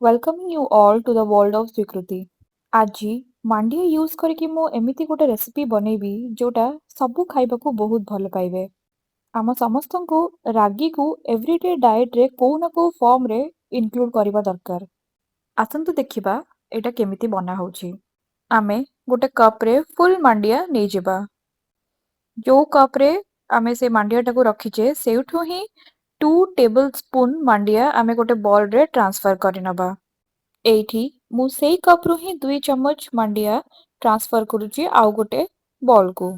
Welcoming you all to the world of Swikriti. ଆଜି ମାଣ୍ଡିଆ use କରିକି ମୁଁ ଏମିତି ଗୋଟେ ରେସିପି ବନେଇବି, ଯୋଉଟା ସବୁ ଖାଇବାକୁ ବହୁତ ଭଲ ପାଇବେ। ଆମ ସମସ୍ତଙ୍କୁ ରାଗିକୁ ଏଭ୍ରିଡେ ଡାଏଟ୍ରେ କୋଉ ନା କୋଉ ଫର୍ମରେ ଇନକ୍ଲୁଡ୍ କରିବା ଦରକାର। ଆସନ୍ତୁ ଦେଖିବା ଏଇଟା କେମିତି ବନା ହେଉଛି। ଆମେ ଗୋଟେ କପ୍ରେ ଫୁଲ୍ ମାଣ୍ଡିଆ ନେଇଯିବା। ଯୋଉ କପ୍ରେ ଆମେ ସେ ମାଣ୍ଡିଆଟାକୁ ରଖିଛେ, ସେଇଠୁ ହିଁ 2 ଟେବଲ୍ ସ୍ପୁନ୍ ମାଣ୍ଡିଆ ଆମେ ଗୋଟେ ବଲ୍ରେ ଟ୍ରାନ୍ସଫର୍ କରିନେବା। ଏଇଠି ମୁଁ ସେଇ କପ୍ରୁ ହିଁ 2 ଚାମଚ ମାଣ୍ଡିଆ ଟ୍ରାନ୍ସଫର୍ କରୁଛି ଆଉ ଗୋଟେ ବଲ୍କୁ।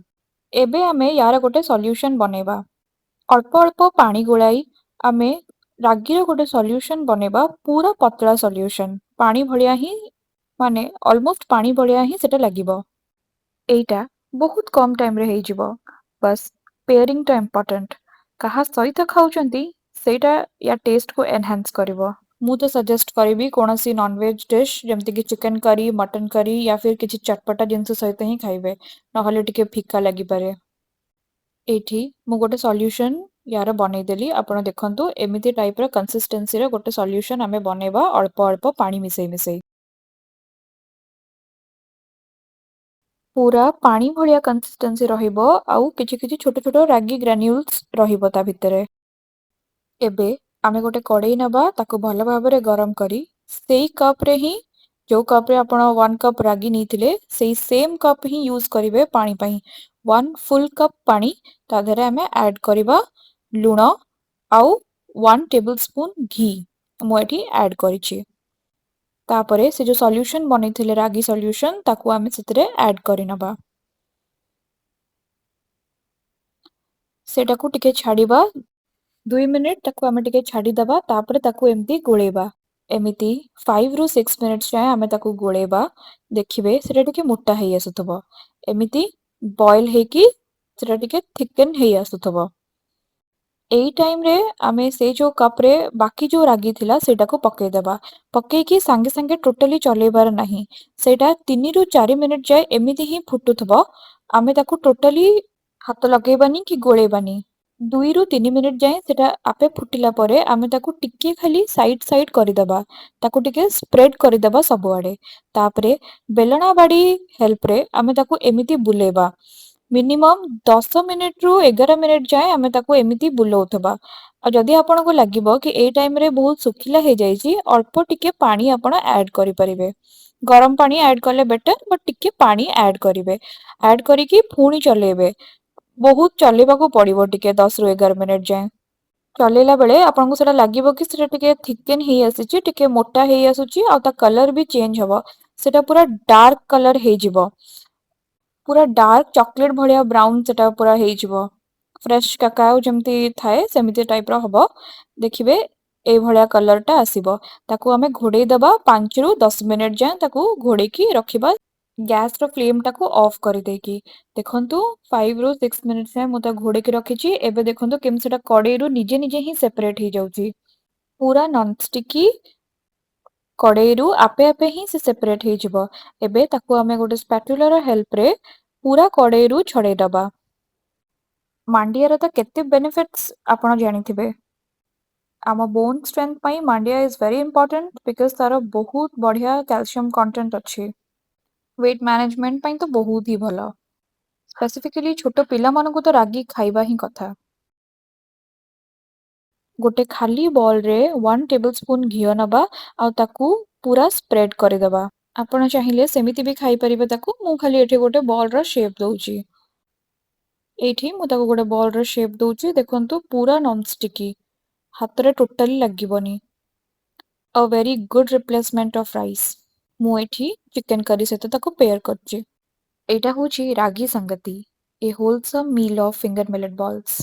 ଏବେ ଆମେ ୟାର ଗୋଟେ ସଲ୍ୟୁସନ୍ ବନେଇବା। ଅଳ୍ପ ଅଳ୍ପ ପାଣି ଗୋଳାଇ ଆମେ ରାଗିର ଗୋଟେ ସଲ୍ୟୁସନ୍ ବନେଇବା, ପୁରା ପତଳା ସଲ୍ୟୁସନ୍, ପାଣି ଭଳିଆ ହିଁ, ମାନେ ଅଲମୋଷ୍ଟ ପାଣି ଭଳିଆ ହିଁ ସେଟା ଲାଗିବ। ଏଇଟା ବହୁତ କମ୍ ଟାଇମ୍ରେ ହେଇଯିବ। ବାସ୍, ପେୟାରିଂଟା ଇମ୍ପର୍ଟାଣ୍ଟ। କାହା ସହିତ ଖାଉଛନ୍ତି, ସେଇଟା ୟା ଟେଷ୍ଟକୁ ଏନହାନ୍ସ କରିବ। ମୁଁ ତ ସଜେଷ୍ଟ କରିବି କୌଣସି ନନଭେଜ୍ ଡିଶ୍, ଯେମିତିକି ଚିକେନ୍ କରି, ମଟନ୍ କରି ୟା ଫିର୍ କିଛି ଚଟପଟା ଜିନିଷ ସହିତ ହିଁ ଖାଇବେ, ନହେଲେ ଟିକେ ଫିକା ଲାଗିପାରେ। ଏଇଠି ମୁଁ ଗୋଟେ ସଲ୍ୟୁସନ୍ ୟାର ବନେଇଦେଲି। ଆପଣ ଦେଖନ୍ତୁ, ଏମିତି ଟାଇପ୍ର କନସିଷ୍ଟେନ୍ସିର ଗୋଟେ ସଲ୍ୟୁସନ୍ ଆମେ ବନେଇବା, ଅଳ୍ପ ଅଳ୍ପ ପାଣି ମିଶେଇ ମିଶେଇ। ପୁରା ପାଣି ଭଳିଆ କନସିଷ୍ଟେନ୍ସି ରହିବ ଆଉ କିଛି କିଛି ଛୋଟ ଛୋଟ ରାଗି ଗ୍ରାନ୍ୟୁଲ୍ସ ରହିବ ତା ଭିତରେ। ଏବେ ଆମେ ଗୋଟେ କଡ଼େଇ ନେବା। ତାକୁ ଭଲ ଭାବରେ ଗରମ କରି ସେଇ କପ୍ରେ ହିଁ, ଯୋଉ କପ୍ରେ ଆପଣ 1 କପ୍ ରାଗି ନେଇଥିଲେ, ସେଇ ସେମ୍ କପ୍ ହିଁ ୟୁଜ୍ କରିବେ ପାଣି ପାଇଁ। 1 ଫୁଲ୍ କପ୍ ପାଣି, ତା ଦେହରେ ଆମେ ଆଡ଼୍ କରିବା ଲୁଣ ଆଉ 1 ଟେବଲ୍ ସ୍ପୁନ୍ ଘି ମୁଁ ଏଠି ଆଡ଼୍ କରିଛି। ତାପରେ ସେ ଯୋଉ ସଲ୍ୟୁସନ୍ ବନେଇଥିଲେ, ରାଗି ସଲ୍ୟୁସନ୍, ତାକୁ ଆମେ ସେଥିରେ ଆଡ଼୍ କରିନେବା। ସେଟାକୁ ଟିକେ ଛାଡ଼ିବା 2 ମିନିଟ୍। ତାକୁ ଆମେ ଟିକେ ଛାଡ଼ିଦେବା। ତାପରେ ତାକୁ ଏମିତି ଗୋଳେଇବା। ଏମିତି 5ରୁ 6 ମିନିଟ୍ସ ଯାଏଁ ଆମେ ତାକୁ ଗୋଳେଇବା। ଦେଖିବେ, ସେଟା ଟିକେ ମୋଟା ହେଇ ଆସୁଥିବ। ଏମିତି ବଏଲ୍ ହେଇକି ସେଟା ଟିକେ ଥିକେନ୍ ହେଇ ଆସୁଥିବ। ଏଇ ଟାଇମ୍ରେ ଆମେ ସେଇ ଯୋଉ କପ୍ରେ ବାକି ଯୋଉ ରାଗି ଥିଲା, ସେଇଟାକୁ ପକେଇଦେବା। ପକେଇକି ସାଙ୍ଗେ ସାଙ୍ଗେ ଟୋଟାଲି ଚଲେଇବାର ନାହିଁ। ସେଇଟା 3ରୁ 4 ମିନିଟ୍ ଯାଏ ଏମିତି ହିଁ ଫୁଟୁଥିବ। ଆମେ ତାକୁ ଟୋଟାଲି ହାତ ଲଗେଇବାନି କି ଗୋଳେଇବାନି। 2ରୁ 3 ମିନିଟ୍ ଯାଏଁ ସେଟା ଆପେ ଫୁଟିଲା ପରେ ଆମେ ତାକୁ ଟିକେ ଖାଲି ସାଇଡ୍ ସାଇଡ୍ କରିଦେବା, ତାକୁ ଟିକେ ସ୍ପ୍ରେଡ୍ କରିଦେବା ସବୁଆଡ଼େ। ତାପରେ ବେଲଣା ବାଡ଼ି ହେଲ୍ପରେ ଆମେ ତାକୁ ଏମିତି ବୁଲେଇବା। ମିନିମମ୍ 10 ମିନିଟ୍ରୁ 11 ମିନିଟ୍ ଯାଏଁ ଆମେ ତାକୁ ଏମିତି ବୁଲଉଥିବା। ଆଉ ଯଦି ଆପଣଙ୍କୁ ଲାଗିବ କି ଏଇ ଟାଇମ୍ରେ ବହୁତ ଶୁଖିଲା ହେଇଯାଇଛି, ଅଳ୍ପ ଟିକେ ପାଣି ଆପଣ ଆଡ଼୍ କରିପାରିବେ। ଗରମ ପାଣି ଆଡ଼୍ କଲେ ବେଟର୍, ବଟ୍ ଟିକେ ପାଣି ଆଡ଼୍ କରିବେ। ଆଡ଼୍ କରିକି ପୁଣି ଚଲେଇବେ। ବହୁତ ଚଲେଇବାକୁ ପଡ଼ିବ ଟିକେ। 10ରୁ 11 ମିନିଟ୍ ଯାଏଁ ଚଲେଇଲା ବେଳେ ଆପଣଙ୍କୁ ସେଟା ଲାଗିବ କି ସେଟା ଟିକେ ଥିକେନ୍ ହେଇ ଆସିଛି, ଟିକେ ମୋଟା ହେଇ ଆସୁଛି ଆଉ ତା କଲର୍ ବି ଚେଞ୍ଜ ହବ। ସେଟା ପୁରା ଡାର୍କ କଲର୍ ହେଇଯିବ। ପୁରା ଡାର୍କ ଚକୋଲେଟ୍ ଭଳିଆ ବ୍ରାଉନ୍ ସେଟା ପୁରା ହେଇଯିବ। ଫ୍ରେଶ୍ କାକାଓ ଯେମିତି ଥାଏ, ସେମିତି ଟାଇପ୍ର ହବ। ଦେଖିବେ, ଏଇଭଳିଆ କଲର୍ଟା ଆସିବ। ତାକୁ ଆମେ ଘୋଡ଼େଇ ଦେବା। 5ରୁ 10 ମିନିଟ୍ ଯାଏଁ ତାକୁ ଘୋଡ଼େଇକି ରଖିବା, ଗ୍ୟାସ୍ର ଫ୍ଲେମ୍ଟାକୁ ଅଫ୍ କରିଦେଇକି। ଦେଖନ୍ତୁ, 5ରୁ 6 ମିନିଟ୍ସ ଯାଏଁ ମୁଁ ତାକୁ ଘୋଡ଼େଇକି ରଖିଛି। ଏବେ ଦେଖନ୍ତୁ କେମିତି ସେଟା କଡ଼େଇରୁ ନିଜେ ନିଜେ ହିଁ ସେପାରେଟ୍ ହେଇଯାଉଛି। ପୁରା ନନଷ୍ଟିକି, କଡ଼େଇରୁ ଆପେ ଆପେ ହିଁ ସେ ସେପାରେଟ୍ ହେଇଯିବ। ଏବେ ତାକୁ ଆମେ ଗୋଟେ ସ୍ପାଟୁଲାର ହେଲ୍ପରେ ପୁରା କଡ଼େଇରୁ ଛଡ଼େଇ ଦେବା। ମାଣ୍ଡିଆର ତ କେତେ ବେନିଫିଟ୍ସ ଆପଣ ଜାଣିଥିବେ। ଆମ ବୋନ୍ ଷ୍ଟ୍ରେନ୍ଥ ପାଇଁ ମାଣ୍ଡିଆ is very important, because ତାର ବହୁତ ବଢ଼ିଆ କ୍ୟାଲସିୟମ କଣ୍ଟେଣ୍ଟ ଅଛି। ୱେଟ୍ ମ୍ୟାନେଜମେଣ୍ଟ ପାଇଁ ତ ବହୁତ ହି ଭଲ। ସ୍ପେସିଫିକାଲି ଛୋଟ ପିଲାମାନଙ୍କୁ ତ ରାଗି ଖାଇବା ହିଁ କଥା। ଗୋଟେ ଖାଲି ବଲ୍ରେ 1 ଟେବଲ୍ ସ୍ପୁନ୍ ଘିଅ ନେବା ଆଉ ତାକୁ ପୁରା ସ୍ପ୍ରେଡ୍ କରିଦେବା। ଆପଣ ଚାହିଁଲେ ସେମିତି ବି ଖାଇପାରିବେ ତାକୁ। ମୁଁ ଖାଲି ଏଠି ଗୋଟେ ବଲ୍ର ସେପ୍ ଦେଉଛି। ଏଇଠି ମୁଁ ତାକୁ ଗୋଟେ ବଲ୍ର ସେପ୍ ଦେଉଛି। ଦେଖନ୍ତୁ, ପୁରା ନନଷ୍ଟିକି, ହାତରେ ଟୋଟାଲି ଲାଗିବନି। A very good replacement of rice. ମୁଁ ଏଠି ଚିକେନ୍ କରି ସହିତ ତାକୁ ପେୟାର କରିଛି। ଏଇଟା ହେଉଛି ରାଗି ସଂଗତି, a wholesome meal of finger millet balls.